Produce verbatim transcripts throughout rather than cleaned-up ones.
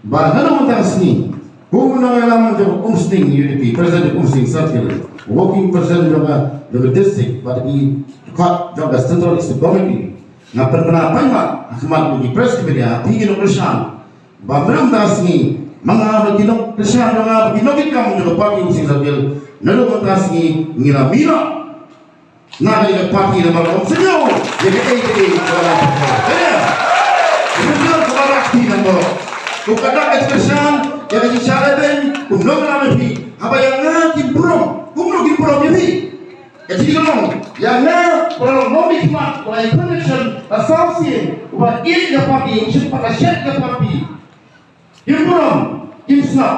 Ba naduh mynta ka sngi, kum u nongïalam jong ka Umsning U D P, President jong ka Umsning Circle, Working President jong ka, jong ka District, bad ki dkhot jong ka Central Executive Committee, nga pynbna paidbah ha khmat ki press media, phi ki nongkyrshan, ba naduh mynta ka sngi, ma nga bad ki nongkyrshan jong nga bad ki nongkitkam jong ka party Umsning Circle, naduh mynta ka sngi ngi la mih noh na ka liang ka party namar ym sngewthuh ïa kaei kaei kaba la pynpaw. Ïa, ïa, ïa, kaba la pynpaw. Ko ka dak ka kyrshan ïa ka jingshah lehbeiñ, kumno ka la mih phi? Haba ïa nga kim burom, kumno kim burom ïa phi? Ka jingkylli long, ïa nga, ba long nongmihkhmat, ba la ïa connection, ba saw sien, ba ïeit ïa ka party, ba shim pat la shet ïa ka party. Kim burom, kim sngap.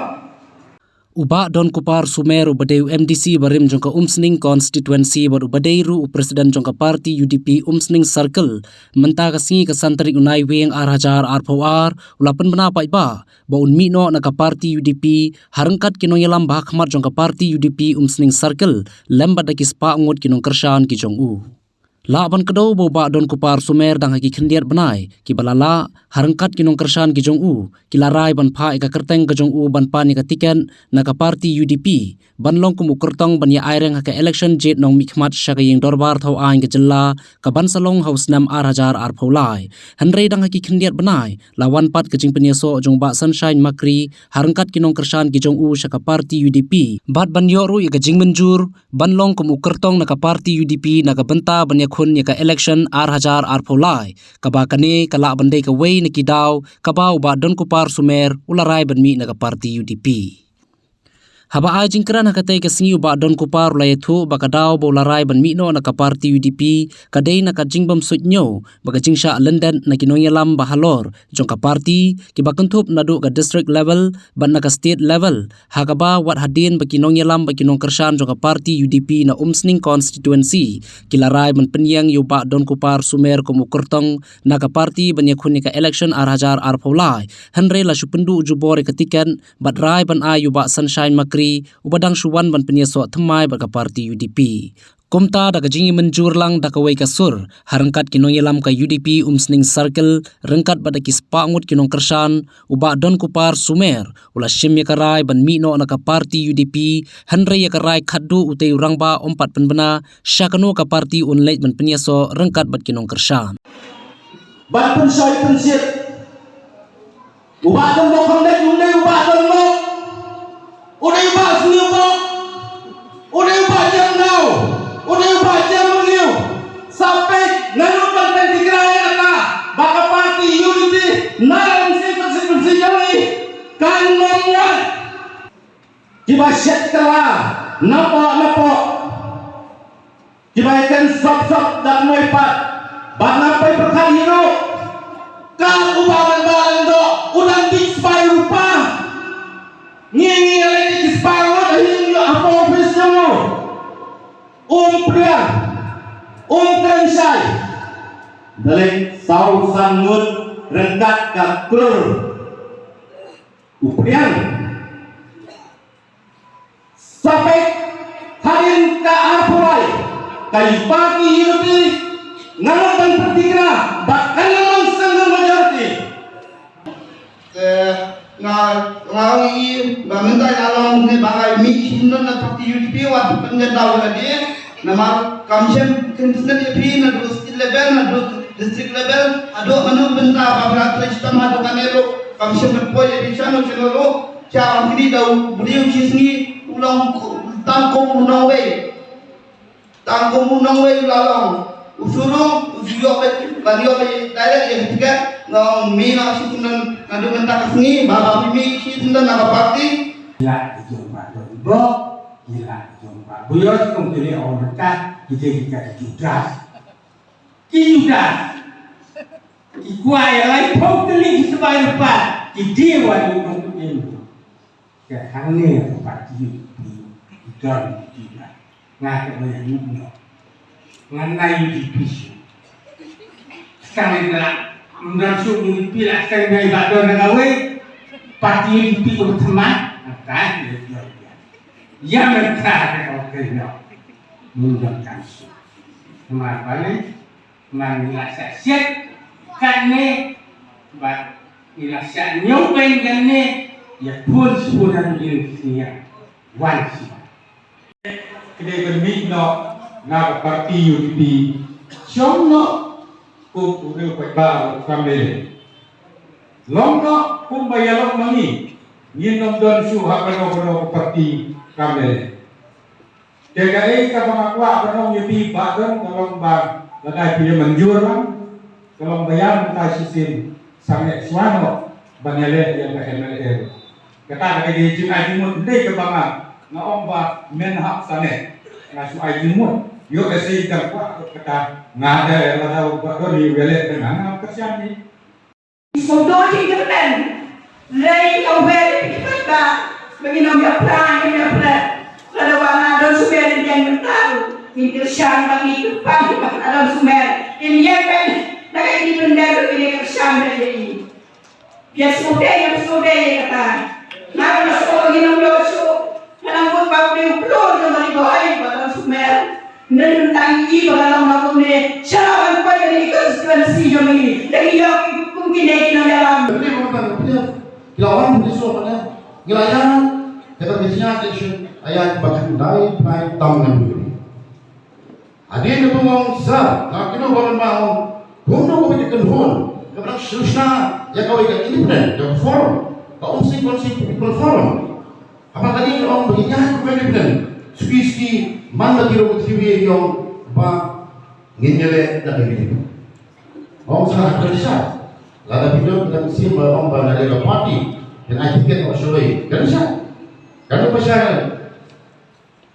U Bah Donkupar Sumer uba dei u M D C barim jong ka Umsning Constituency bad uba dei ruh u President jong ka party U D P Umsning Circle, mynta ka sngi ka san tarik u Naiwieng ar hajar arphew ar, u la pynbna paidbah ba un mih noh na ka party U D P, ha ryngkat ki nongïalam ba ha khmat jong ka party U D P Umsning Circle, lem bad da ki spah ngut ki nongkyrshan ki jong u. Lah ban kdew ba u Bah Donkupar Sumer dang ha ki khyndiat bnai kiba la lah, ha ryngkat ki nongkyrshan ki jong u, ki la rai ban phah ïa ka kyrteng ka jong u ban pan ïa ka tiket na ka party U D P, ban long kum u kyrtong ban ïa aireng ha ka election jied nongmihkhmat sha ka ïing dorbar thaw aiñ ka jylla, kaban sa long ha u snem ar hajar arphew lai. Hynrei dang ha ki khyndiat bnai, la wan pat ka jingpynïasoh jong u Bah Sunshine Makri, ha ryngkat ki nongkyrshan ki jong u sha ka party U D P. Bad ban ïoh ruh ïa ka jingmynjur, ban long kum u kyrtong na ka party U D P na ka bynta ban ïakhun ïa ka election ar hajar arphew lai, kaba kane ka lah ban dei kawei na ki daw, kaba u Bah Donkupar Sumer, u la rai ban mih na ka party U D P. Haba ai jingkren ha katei ka sngi u Bah Donkupar u la ïathuh ba ka daw ba u la rai ban mih noh na ka party U D P, ka dei na ka jingbym suidñiew, ba ka jingshah lyndet na ki nongïalam ba halor, jong ka party, kiba kynthup naduh ka district level, bad na ka state level, ha kaba wat hadien ba ki nongïalam bad ki nongkyrshan jong ka party U D P na Umsning Constituency, ki la rai ban pynïeng ïa u Bah Donkupar Sumer kum u kyrtong, na ka party ban ïakhun ïa ka election ar hajar arphew lai, hynrei la shu pynduh jubor ïa ka tiket, bad rai ban ai ïa u Bah Sunshine Makri, uba dang shu wan ban pynïasoh thymmai bad ka party U D P. Kumta da ka jingïamynjur lang da kawei ka sur, ha ryngkat ki nongïalam ka U D P Umsning Circle, ryngkat bad da ki spah ngut ki nongkyrshan, u Bah Donkupar Sumer, u la shim ïa ka rai ban mih noh na ka party U D P, hynrei ïa ka rai khatduh utei u rangbah um pat pynbna, sha kano ka party un leit ban pynïasoh ryngkat bad ki nongkyrshan. Ban pynshoi pynsiat. U Bah Donkupar Sumer, u dei u Bah Donkupar. U dei u Bah Sniewbok. U dei u Bah Jemdaw. U dei u Bah Jemdaw. Sa peit, nga nud ban pyntikna ïa kata, ba ka party U D P, na Umsning Constituency jong ngi, kan ym wan. Kiba shet kylla, napoh, napoh. Kiba ïakren sop sop da kmie pat. Bad nga pyrkhat hi ruh. Ka u Bah Myntbah Lyngdoh, u dang dih spah ruh pa. Ngi ngi ïaleh ki spah ruh ha ïing ïoh hapoh office jong u. Um pdiang. Um kren shai. Dalik saw san ngut ryngkat ka klur. U pdiang. Sa peit hadien ka arphew lai, ka party U D P, nga nud ban pyntikna ba kan long single majority. Te nga, nga ong ïa i ba mynta nga long ne ba nga mih shisien na party U D P wat pynjah daw na dien. Namar kam shym kynsan ïa phi naduh state level, naduh district level, haduh mano bynta ba phi la trei shitom haduh kane ruh kam shym pynpoi ïa phi shano shano ruh. Sha wan kine da u briew shisngi u long tang kum u nongwei. Tang kum u nongwei u la long. U shu rung, u shu ïoh beit, ban ïoh beit direct ïa ka tiket. Nga ong mih noh shisien naduh mynta ka sngi, ba ba phi mih shisien na ka party. Ïa, i jong ba don bok, ïa, i jong ba buyos, kum kine ong mynta, kita kita Judas. Ki Judas. Ki kwah ïa laiphew tylli ki sbai rypat, ki dei wan ïa u nongpynim. Ka hangne ka party U D P, ki don ki Judas. Nga ka ba ïa u nong. Ngan nai U D P shu. Tang ïa la, ym don shu U D P la, tang ïa ba don na kawei. Party U D P ka ba thymmai. Nga ka ïa u nong. Ïa mynta ka ong ka nong. Ym don kan shu. Namar balei? Ngan ngi la sa siat katne ba Ila sha ñiew beng kan ne, ya pun sepun anu diri sini ya. Wan si. Kene kan mih no, na ka parti U D P. Siom no, ku, ku riu pai ba, kam le. Long no, kum ba ya long mangi. Ngin nom don su ha kano kano ka parti, kam le. Te kaei kaba nga kwah ban ong ïa phi, ba don ka long ba lada phi ïa mynjur lang, ka long ba ïa mynta shisien sangeh shuwa noh ban ïaleh ïa ka M L A. Kata ka dei jingai jingmut, dei kaba nga, nga ong ba men hap sangeh, nga shu ai jingmut. Ïoh ese ka kwah kata nga, dei lada ba don ïa ïaleh, nga, nga kyrshan ïa. Sngewthuh jingkyrmen. Lei ka wer ki paidbah ba ngin ym ïapra, ngin ïapra. Lada wan na don sumar ngin ïeng mynta ruh, ngin kyrshan ba ngi kyrpad ba na don sumar ngin ïeng, ban na ka ïing ki pyndep ruh ngin ïeng kyrshan ba ïa i. Ïa sngewthuh, ïa sngewthuh ïa kata. Na ka sngewthuh ngin ym ïoh shuh. Nga nang mut ba u dei u klur jong ka ri Bhoi ba don sumar. Nang tang i ba ka long ba kumne. Sha la ban poi ka ri constituency jong i. Dang ïoh kum kine ki nongïalam. Ki la wan phi so mana. Ngi la ïa. Kata ka jingïa election. Aya ba khyndai pynai tam ngan. Hadien ka pynmong sa, nga kynnoh ba mynba ong, kumno ka pynjah kynhun, ka pynang solution, ïa kawei ka independent, ïa ka forum, ka Umsning Constituency People Forum. Haba ka dei ka ong ba ïa ka independent, suki suki, man ba ki rong ki ong ba ngin ïaleh na ka independent. Ong sa ka sha, lada phi don ka sim ba ong ba na ka party, kan ai tiket ba shawei, kan sha, kan ba sha.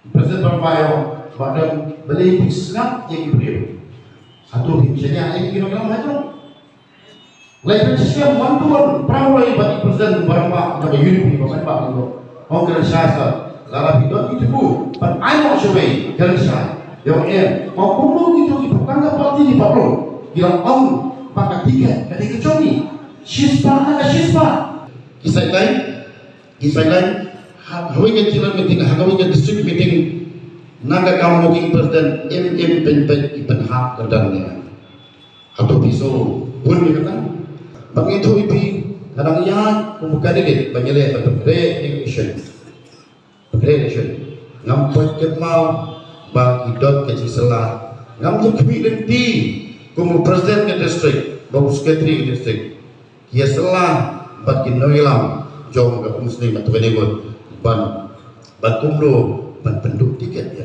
President Barbayo, ba don balei phi sngap ïa ki briew. Hato phi shaniah ïa ki kilogram hato. Lai phi sngap one to one, pram roi ba ki president Barbayo, ba ki unity ba ba ba. Hong kren sha sa, lada phi don ki tubu, ban ai mo shawei, kren sha. Ïong em, mo kumno ki tu ki putang ka parti ki pablo. Ki la ong, ba ka tiket, ka tiket jong ni. Shispa, ka shispa. Ki sai kai, Ki sideline, ha, hawei ka general meeting, ha, hawei ka district meeting, na ka kam working president, M M pen pen, i pen ha, ka dan ne. Hato phi so, bun ni kata. Bang itu ipi, kadang ya, kum candidate, bang ya le, bang re election. Bang re election. Ngam poi ket mau, ba ki dot ka jingselah. Ngam tu kwi lenti, kum president ka district, ba secretary ka district. Ki ïa syllah bad ki nongïalam jong ka Umsning bad Twenty Good ban, ban kumno ban pynduh tiket.